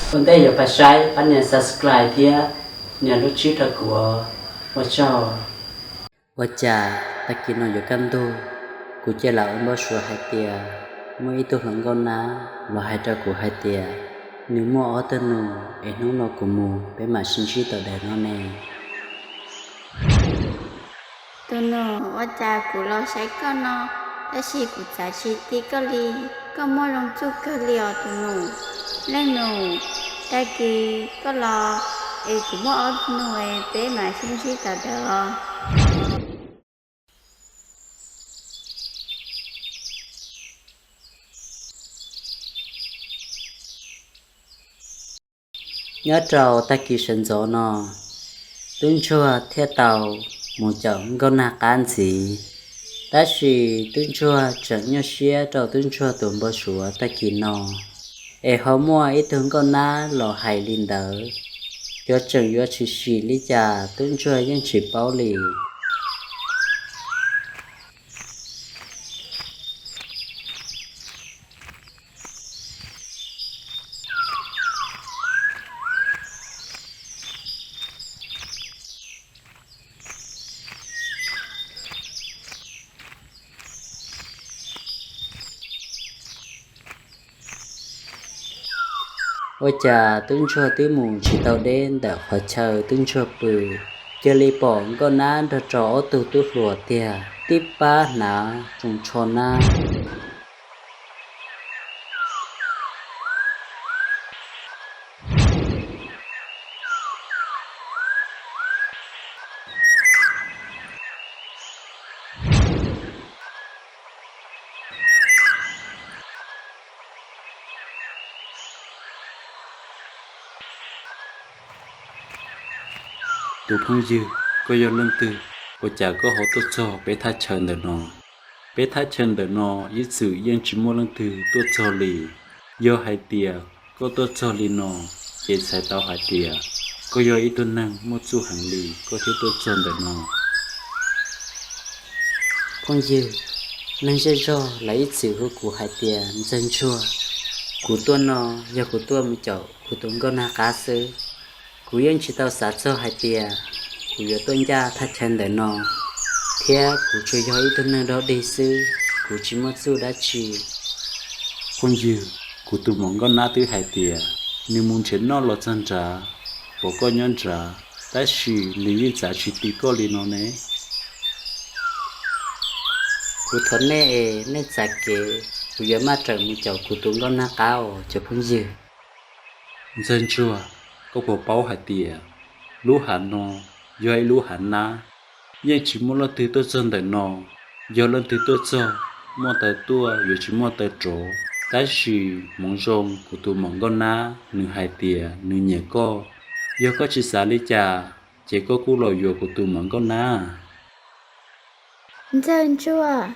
Ua ntej yuav pab saib pab nias subscribe thiab nias lub tswb rau kuv, ua tsaug. Ua cas tag kis no yuav kaj ntug, kuv cia li ua npau suav hais tias muaj ib tug hluas nkauj nab los hais rau kuv hais tias nws muaj ob tug nus, es hnub no kuv mus peb mam sib ntsib tom daim no ne. Tus nus, ua cas kuv los saib koj no, tab sis kuv txav tsis ti koj li, koj muaj zoo txuj kawg li os tus nus. Leej nus, tag kis koj los es kuv muaj ob nus es peb mam sib ntsib tom daim os. Nyob rau tag kis sawv ntxov no, tub ntsuag thiaj tau mus caum nkauj nag qab ntxiv. Tab sis tub ntsuag tseem nyuaj siab rau tub ntsuag tus npau suav tag kis no, es ho muaj ib tug nkauj nab los hais li ntawd. Yuav tseem yuav tshwm sim li cas tub ntsuag yeej tsis paub li. Ua cas tub ntsuag twb mus tsis tau deb ntawm qhov chaw tub ntsuag pw, cia li pom nkauj nab nrog rau ob tug tub hluas tiag tib pab hnav tsoos tsho nab. Tus phooj ywg, koj yog leej twg? Ua cas koj ho tuaj txog peb thaj chaw ntawm no? Peb thaj chaw ntawm no ib txwm yeej tsis muaj leej twg tuaj txog li. Yog hais tias koj tuaj txog li no, ces txhais tau hais tias koj yog ib tug neeg muaj txuj heev li koj thiaj tuaj txog ntawm no. Phooj ywg, neeg zej zog lawv ib txwm hu kuv hais tias Ntxawg Ntsuag. Kuv tuaj no yog kuv tuaj mus caum kuv tus nkauj nag qab xwb. Kuv yeej tsis tau xav txog hais tias kuv yuav tuaj ncaj thaj chaw ntawm no, thiab kuv tsuas yog ib tug neeg dog dig xwb, kuv tsis muaj txuj dab tsi. Phooj ywg, kuv tus muam nkauj nab twb hais tias nws mus nrhiav noj los txog nrad, pom koj nyob nrad, tab sis nws yeej txav tsis ti koj li no ne. Kuv thov nej es nej txav kev, kuv yuav maj rawm mus caum kuv tus nkauj nag qab os cov phooj ywg. Ntxawg Ntsuag, koj puas paub hais tias lub hav no yog ib lub hav nab, yeej tsis muaj leej twg tuaj txog ntawm no. Yog leej twg tuaj txog, muaj taw tuaj yuav tsis muaj taw rov. Tab sis hmoov zoo kuv tus muam nkauj nab nws hais tias nws nyiam koj. Yog koj tsis xav li cas, ces koj kuj los yuav kuv tus muam nkauj nab. Ntxawg Ntsuag,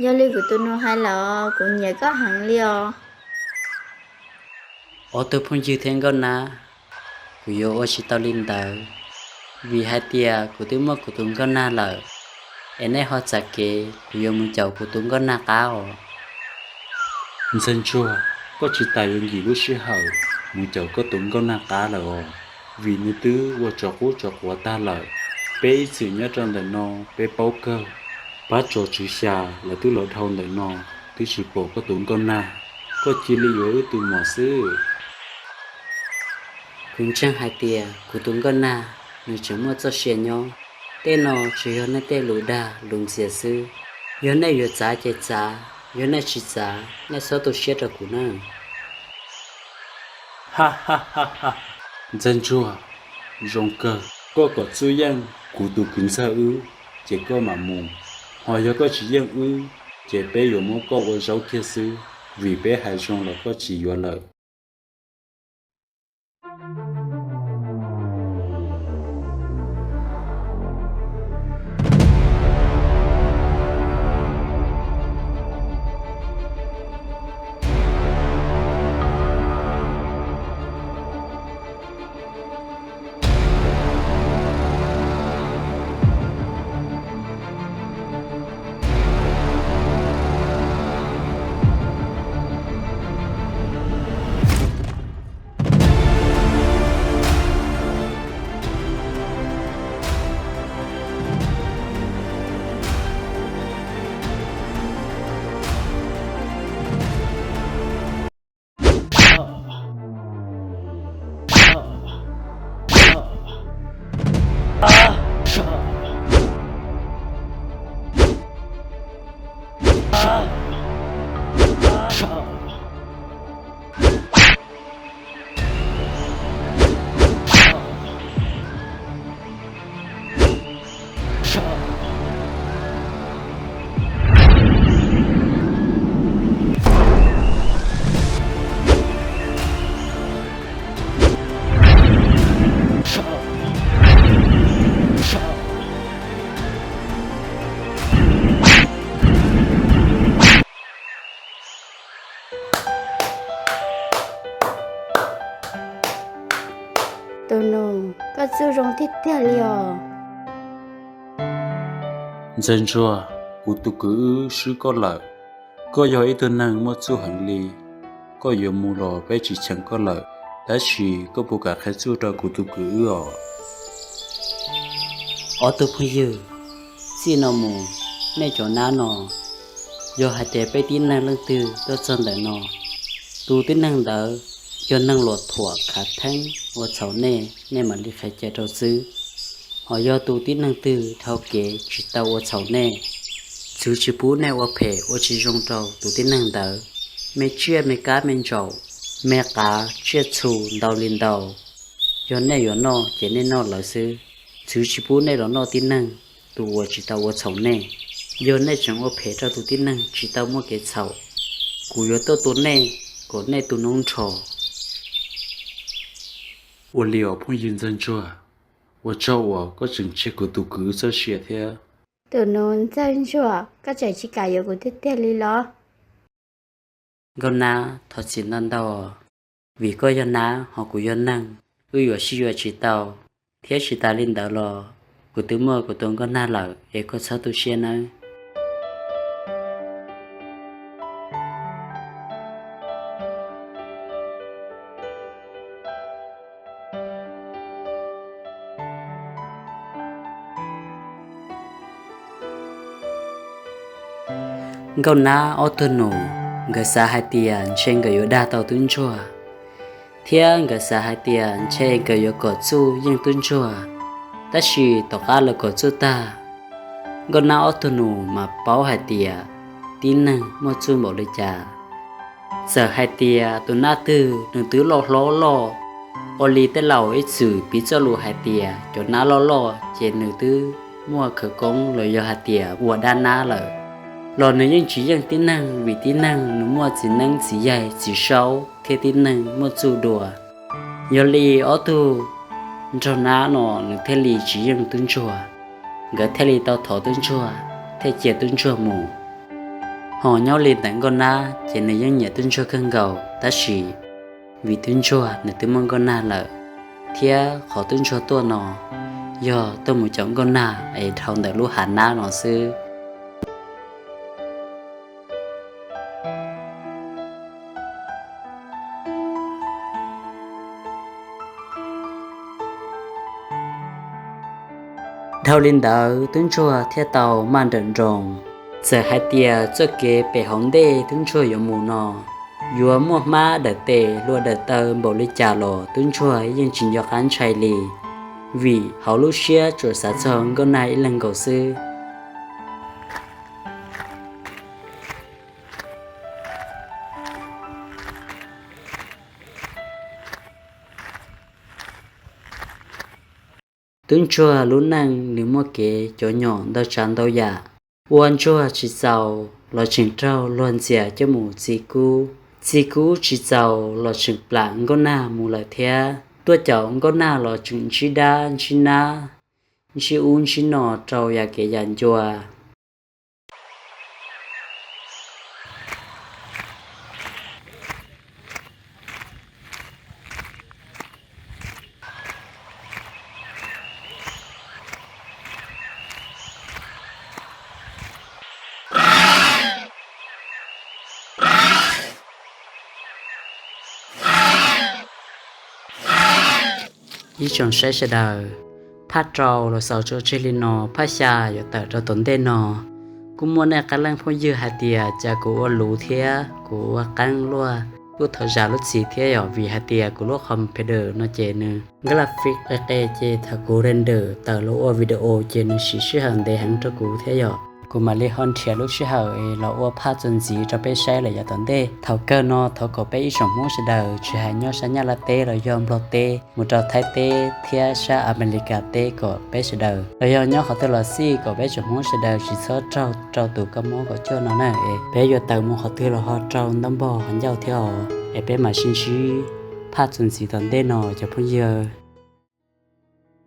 yog li kuv tus nus hais lawm, kuv nyiam koj heev li os. Ob tug phooj ywg thiab nkauj nab, kuv yuav ua tsis tau li ntawd, vim hais tias kuv twb muaj kuv tus nkauj nag lawm. Es nej ho txav kev, kuv yuav mus caum kuv tus nkauj nag qab os. Ntxawg Ntsuag, koj tsis tas yuav nkim lub sij hawm mus caum koj tus nkauj nag qab lawm os, vim nws twb ua tsov qub tsov quav tag lawm. Peb ib txwm nyob rau ntawm no peb paub kawg, pab tso tswv xya lawv twb los dhau ntawm no, twb tsis pom koj tus nkauj nag. Koj cia li yuav wb tus muam xwb. Kuv ntseeg hais tias kuv tus nkauj nag nws tseem muaj txoj sia nyob. Tej no tsuas yog nej tej lus dag lus ntxias xwb. Yog nej yuav txav ces txav, yog nej tsis txav nej txhob tu siab rau kuv na. Ntxawg Ntsuag, zoo kawg, koj kom txuj yeej kuv tus kwv ntxawg wb, ces koj mam mus. Ho yog koj tsis yeej wb, ces peb yuav muab koj ua zaub kiag xwb, vim peb hais zoo los koj tsis yuav lawm. Tus nus, koj txuj zoo tiag tiag li os. Ntxawg Ntsuag, kuv tus kwv wb swb koj lawm. Koj yog ib tug neeg muaj txuj heev li. Koj yuav mus los peb tsis cheem koj lawm, tab sis koj puas kam qhia txuj rau kuv tus kwv wb os? Ob tug phooj ywg, txij no mus, nej cov nab no, yog hais tias peb tib neeg leej twg tuaj txog ntawm no, tus tib neeg ntawd yog neeg luam thuam khav theeb ua txhaum nej, nej mam li qhia cia rau xwb. Ho yog tus tib neeg twg dhau kev tsis tau ua txhaum nej, txwv tsis pub nej ua phem ua tsis zoo rau tus tib neeg ntawd. Me tsiaj me kab me ntsaum, me qav tsiaj txhu ntau li ntau, yog nej yuav noj ces nej noj lawv xwb, txwv tsis pub nej los noj tib neeg tus uas tsis tau ua txhaum nej. Yog nej tseem ua phem rau tus tib neeg tsis tau muaj kev txhaum, kuv yuav tuaj tua nej kom nej tu noob nrho. Ua li os phooj ywg Ntxawg Ntsuag, ua tsaug uas koj tseem tseg kuv tus kwv txoj sia thiab. Tus nus Ntxawg Ntsuag, koj tseem tsis kam yuav kuv tiag tiag li los? Nkauj Nab, thov txim ntau ntau, vim koj yog nab ho kuv yog neeg, wb yuav sib yuav tsis tau. Thiab tsis tas li ntawd los kuv twb muaj kuv tus Nkauj Nag lawm es koj txhob tu siab nawb. Nkauj Nab ob tug nus, nkawd xav hais tias ntshe nkawd yuav dag tau Tub Ntsuag, thiab nkawd xav hais tias ntshe nkawd yuav kom txuj yeej Tub Ntsuag. Tab sis tom qab lawv kom txuj tag, Nkauj Nab ob tug nus mas paub hais tias tib neeg muaj txuj npaum li cas. Txawm hais tias tus nab twg nws twb loj hlob loj, ua li tej laus ib txwm piv txoj lus hais tias cov nab loj loj ces nws twb muaj khawv koob los yog hais tias ua dab nab lawm, los nws yeej tsis yeej tib neeg, vim tib neeg nws muaj txiv neeb txiv yaig txiv saub thiab tib neeg muaj txuj dua. Yog li ob tug nraug nab no nws thiaj li tsis yeej Tub Ntsuag, nkawd thiaj li tau thov Tub Ntsuag thiaj cia Tub Ntsuag mus. Ho nyob li ntawm Nkauj Nab ces nws yeej nyiam Tub Ntsuag kawg nkaus, tab sis vim Tub Ntsuag nws twb muaj Nkauj Nag lawm, thiab qhov Tub Ntsuag tuaj no yog tuaj mus caum Nkauj Nag es dhau ntawm lub hav nab no xwb. Dhau li ntawd Tub Ntsuag thiaj tau maj nrawm nroos. Txawm hais tias txoj kev pem hauv ntej Tub Ntsuag yuav mus no yuav muaj hmab dawm tes hlua dawm taw npaum li cas los Tub Ntsuag yeej tsis nco qab ntshai li, vim hauv lub siab tsuas xav txog Nkauj Nag ib leeg nkaus xwb. Tub Ntsuag lub neej nws muaj kev cov nyom ntau tsav ntau yam. Ua ntsuag tsis txaus los tseem raug luag ntxias coj mus txi kub, txi kub tsis txaus los tseem plam Nkauj Nag mus lawm thiab. Tuaj caum Nkauj Nag los tseem ntsib dab ntsib nab, ntsib ub ntsib no rau yam kev yam ncua. Ib tsoom saib sawv daws, phaj rau los xaus tso tseg li no, phaj xya yuav tawm rau tom ntej no. Kuj muaj nej qee leej phooj ywg hais tias cas kuv ua luv thiab kuv ua qeeb luaj, kuj thov zam lub txim thiab yom, vim hais tias kuv lub computer no ces nws graphic qe qe ces thaum kuv render tawm los ua video ces nws siv sij hawm ntev heev rau kuv thiab yom. Kuv mam li ho nrhiav lub sij hawm es los ua phaj txuas ntxiv rau peb saib lawm yav tom ntej. Thaum kawg no thov kom peb ib tsoom Hmoob sawv daws tsis hais nyob sab Nyab Laj teb los yog Nplog teb, mus rau Thaib teb thiab sab Amelikas teb kom peb sawv daws, los yog nyob qhov twg los xij kom peb tsoom Hmoob sawv daws tsis txhob raug rau tus kab mob kaum cuaj no na. Es peb yuav tawm mus qhov twg los ho raug ntaub npog qhov ncauj thiab os. Es peb mam sib ntsib phaj txuas ntxiv tom ntej no cov phooj ywg.